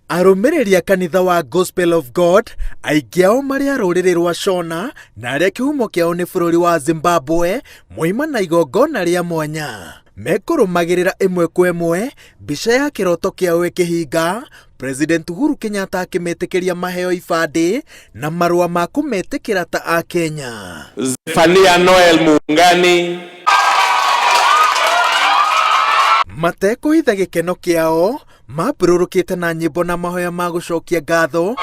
Arũmĩrĩri a kanitha wa Gospel of God, aingĩ ao marĩ a rũrĩrĩ rwa Shona na arĩa kĩhumo kĩao nĩ bũrũri wa Zimbabwe, moima na igongona rĩa mwanya. Mekũrũmagĩrĩra ĩmwe kwa ĩmwe mbica ya kĩroto kĩao ĩkĩhinga, President Uhuru Kenyatta akĩmetĩkĩria maheo ibandĩ na marũa ma kũmetĩkĩra ta Akenya. Zephania Noel Muungani. Matekũhitha gĩkeno kĩao, mambũrũrũkĩte na nyĩmbo na mahoya ma gũcokia ngatho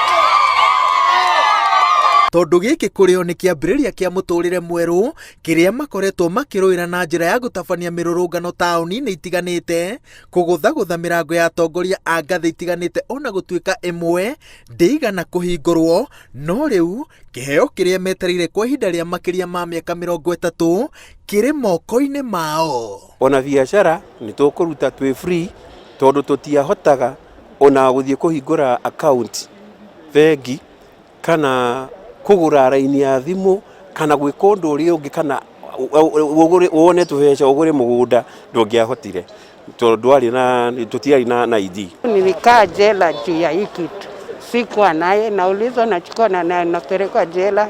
tondũ gĩkĩ kũrĩ o nĩ kĩambĩrĩria kĩa mũtũrĩre mwerũ kĩrĩa makoretwo makĩrũĩra na njĩra ya gũtabania mĩrũrũngano taũni-inĩ itiganĩte, kũgũthagũtha mĩrango ya atongoria a ngathĩ itiganĩte ona gũtuĩka ĩmwe ndĩigana kũhingũrwo, no rĩu kĩheo kĩrĩa metereire kwa ihinda rĩa makĩria ma mĩaka 30 kĩrĩ moko-inĩ mao. Ona biacara nĩ tũkũruta twĩ free tondũ tũtiahotaga ona gũthiĩ kũhingũra account bengi kana kũgũra raini ya thimũ kana gwĩka ũndũ ũrĩa ũngĩ kana wone tũbeca ũgũre mũgũnda ndũngĩahotire tondũ ndwarĩ na tũtiarĩ na, na ID. Nilikaa jela juu ya hii kitu, sikuwa naye, naulizwa nachukua na napelekwa jela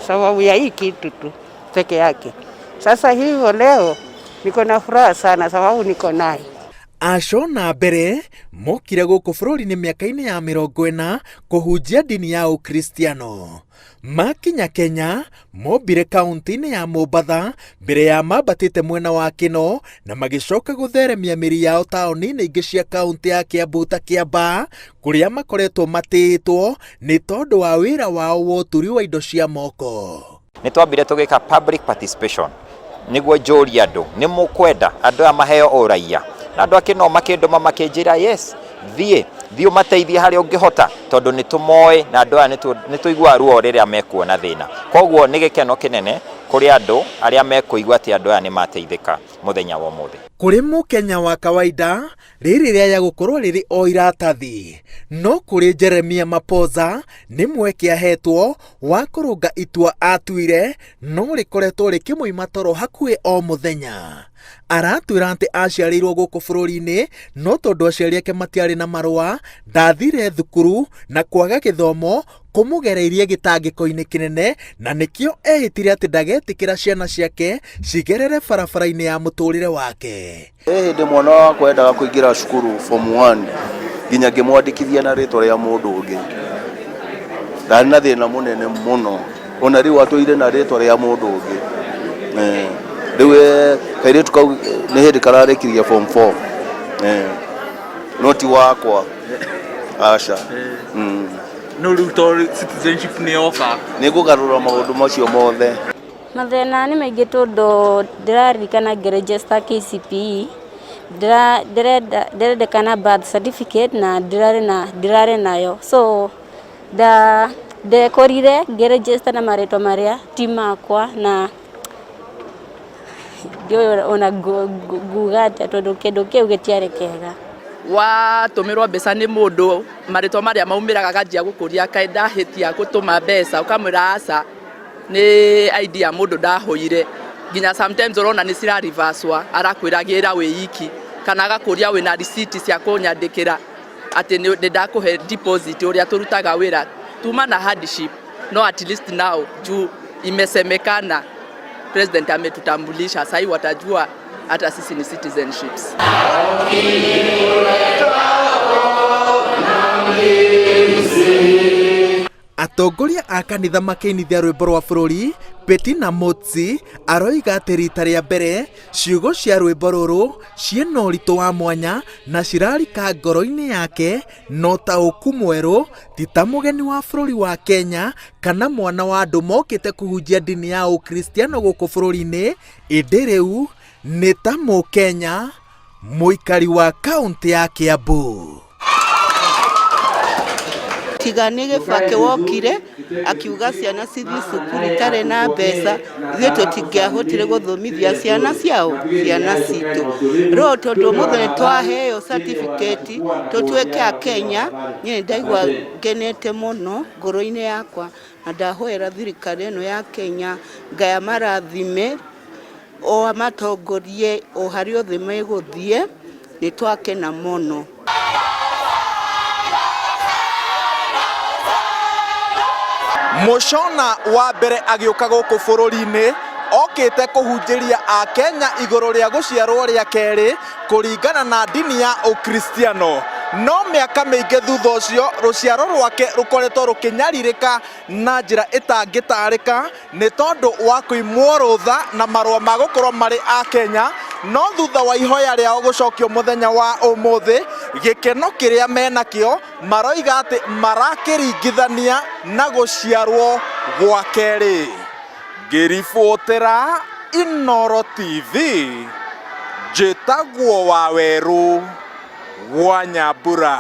sababu ya hii kitu tu peke yake. Sasa hivyo leo niko na furaha sana sababu niko naye. Acona mbere mokire gũkũ bũrũri-inĩ mĩaka-inĩ ya 40 kũhunjia ndini ya Ũkristiano. Makinya Kenya mombire kaunti-inĩ ya Mombatha mbere ya mambatĩte mwena wa Kĩno na magĩcoka gũtheremia mĩri yao taũni-inĩ ingĩ cia kaunti ya Kiambu ta Kĩambaa kũrĩa makoretwo matĩĩtwo nĩ tondũ wa wĩra wao wa ũturi wa indo cia moko. Nĩ twambire tũgĩka public participation nĩguo njũrie andũ nĩ mũkwenda andũ aya maheo ũraiya, na andũ akĩ no makĩndũma makĩnjĩra yes, thiĩ thiĩ ũmateithie harĩa ũngĩhota tondũ nĩ tũmoĩ na andũ aya nĩ tũiguaga ruo rĩrĩa mekuona thĩna. Koguo nĩ gĩkeno kĩnene kũrĩ andũ arĩa mekũigua atĩ andũ aya nĩ mateithĩka mũthenya wa ũmũthĩ. Kũrĩ mũkenya wa kawaida rĩrĩ rĩaya gũkorwo rĩrĩ o iratathi, no kũrĩ Jeremia Mapoza nĩ mweke ahetwo wa kũrũnga itua atuire no rĩkoretwo rĩkĩmũima toro hakuhĩ o mũthenya. Aratwĩra atĩ aciarĩirwo gũkũ bũrũri-inĩ no tondũ aciari ake matiarĩ na marũa ndathire thukuru na kwaga gĩthomo kũmũgereirie gĩtangĩko-inĩ kĩnene na nĩkĩo ehĩtire atĩ ndagetĩkĩra ciana ciake cigerere barabara-inĩ ya mũtũrĩre wake. He hĩndĩ mwana wakwa endaga kũingĩra cukuru form 1 nginya ngĩmwandĩkithia na rĩtwa rĩa mũndũ ũngĩ. Ndarĩ na thĩna mũnene mũno ona rĩu atũire na rĩtwa rĩa mũndũ ũngĩ. Rĩu kairĩtu kau nĩ hĩndĩ kararĩkirie form 4 no ti wakwa aca. No rĩu tondũ citizenship nĩ yoka nĩ ngũgarũra maũndũ macio mothe. Mathĩna nĩ maingĩ tondũ ndĩraririkana ngĩ register KCPE ndĩrendekana birth certificate na ndirarĩ nayo, so ndekorire ngĩ register na marĩtwa marĩa ti makwa na ndiũĩ ona nguga atĩa tondũ kĩndũ kĩu gĩtiarĩ kĩega. Watũmĩrwo mbeca nĩ mũndũ marĩtwa marĩa maumĩraga akanjia gũkũria kaĩ ndahĩtia gũtũma mbeca ũkamwĩra aca nĩ ID ya mũndũ ndahũire nginya sometimes ũrona nĩ cira reverse arakwĩra gĩra wĩ iki kana agakũria wĩna receipt cia kũnyandĩkĩra atĩ nĩ ndakũhe deposit ũrĩa tũrutaga wĩra tuma na hardship no at least now juu imesemekana president ametutambulisha sasa watajua hata sisi ni citizenships. Atongoria a kanitha makĩinithia rwĩmbo rwa bũrũri, Bettina Motsi aroiga atĩ rita rĩa mbere ciugo cia rwĩmbo rũrũ ciĩna ũritũ wa mwanya na cirarika ngoro-inĩ yake na ũtaũku mwerũ ti ta mũgeni wa bũrũri wa Kenya kana mwana wa andũ mokĩte kũhunjia ndini ya Ũkristiano gũkũ bũrũri-inĩ, ĩndĩ rĩu nĩ ta mũkenya mũikari wa kaũntĩ ya Kiambu. Tiga nĩ Gĩbakĩ wokire akiuga ciana cithiĩ cukuru itarĩ na mbeca, ithuĩ tũtingĩahotire gũthomithia ciana ciao ciana citũ. Rĩu tondũ ũmũthĩ nĩ twaheo certificate tũtuĩke a Kenya, niĩ nĩ ndaigua ngenete mũno ngoro-inĩ yakwa na ndahoera thirikari ĩno ya Kenya Ngai amarathime o amatongorie o harĩa othe megũthiĩ, nĩ twakena mũno. Mũcona wa mbere agĩũka gũkũ bũrũri-inĩ okĩte kũhunjĩria Akenya igũrũ rĩa gũciarwo rĩa kerĩ kũringana na ndini ya Ũkristiano. No mĩaka mĩingĩ thutha ũcio rũciaro rwake rũkoretwo rũkĩnyarirĩka na njĩra ĩtangĩtarĩka nĩ tondũ wa kũimwo rũtha na marũa ma gũkorwo marĩ a Kenya. No thutha wa ihoya rĩao gũcokio mũthenya wa ũmũthĩ, gĩkeno kĩrĩa menakĩo maroiga atĩ marakĩringithania na gũciarwo gwa kerĩ. Ngĩribotera Inooro TV, njĩtagwo Wawerũ wa Nyambura.